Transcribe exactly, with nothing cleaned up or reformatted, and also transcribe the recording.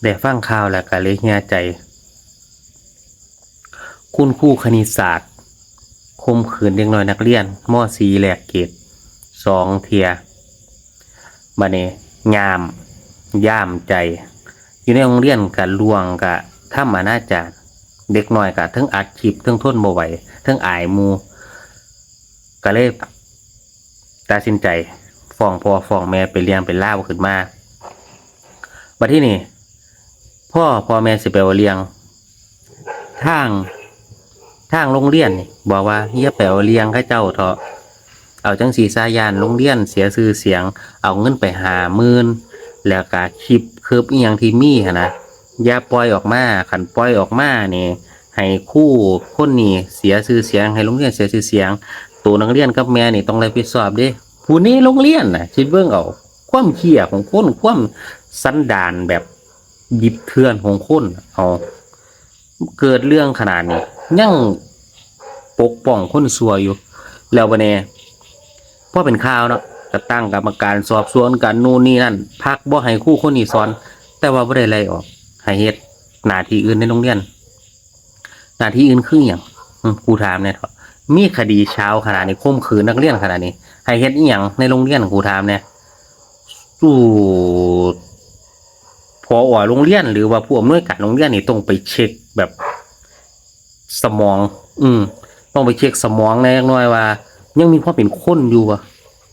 ได้ฟังข่าวแล้วก็เลยเหี่ยใจ คุณครูคณิตศาสตร์ข่มขืนเด็กน้อยนักเรียน ม.สี่ แลกเกรดสองเทื่อ บัดนี้ย่าม ย่ามใจ อยู่ในโรงเรียนก็ล่วง ก็ทำอนาจาร เด็กน้อยก็เทิงอัดคลิป เทิงทนบ่ไหว เทิงอายหมู่ ก็เลยตัดสินใจฟ้องพ่อฟ้องแม่เป็นเรื่องเป็นราวขึ้นมา บัดทีนี้ พ่อ พ่อแม่สิไปเอาเรื่อง ทาง ทางโรงเรียนนี่บอกว่า อย่าไปเอาเรื่องเขาเจ้าเถาะ เอาจั่งซี้ซะ ย้านโรงเรียนเสียชื่อเสียง เอาเงินไปห้าหมื่น แล้วก็คลิปเคิบอีหยังที่มีหั้นนะ อย่าปล่อยออกมา คันปล่อยออกมานี่ ให้ครูคนนี้เสียชื่อเสียง ให้โรงเรียนเสียชื่อเสียง ตัวนักเรียนกับแม่นี่ต้องรับผิดชอบเด้ ผู้ในโรงเรียนน่ะ คิดเบิ่งเอา ความเคี้ยของคน ความสันดานแบบดิบเถื่อนของคน เอา เกิดเรื่องขนาดนี้ ยังปกป้องคนชั่วอยู่ แล้วบัดนี้ พอเป็นข่าวเนาะ ก็ตั้งกรรมการสอบสวนกัน นู่นนี่นั่น พักบ่ให้ครูคนนี้สอน แต่ว่าบ่ได้ไล่ออก ให้เฮ็ดหน้าที่อื่นในโรงเรียน หน้าที่อื่นคือหยัง อืม ครูถามแหน่เถาะ มีคดีเช้าขนาดนี้ ข่มขืนนักเรียนขนาดนี้ ให้เฮ็ดอีหยังในโรงเรียน ครูถามแหน่ สู่ ผอ.โรงเรียน หรือว่าผู้อำนวยการโรงเรียนนี่ต้องไปเช็คแบบสมอง อืม ต้องไปเช็คสมองแหน่จักหน่อยว่า ยังมีความเป็นคนอยู่บ่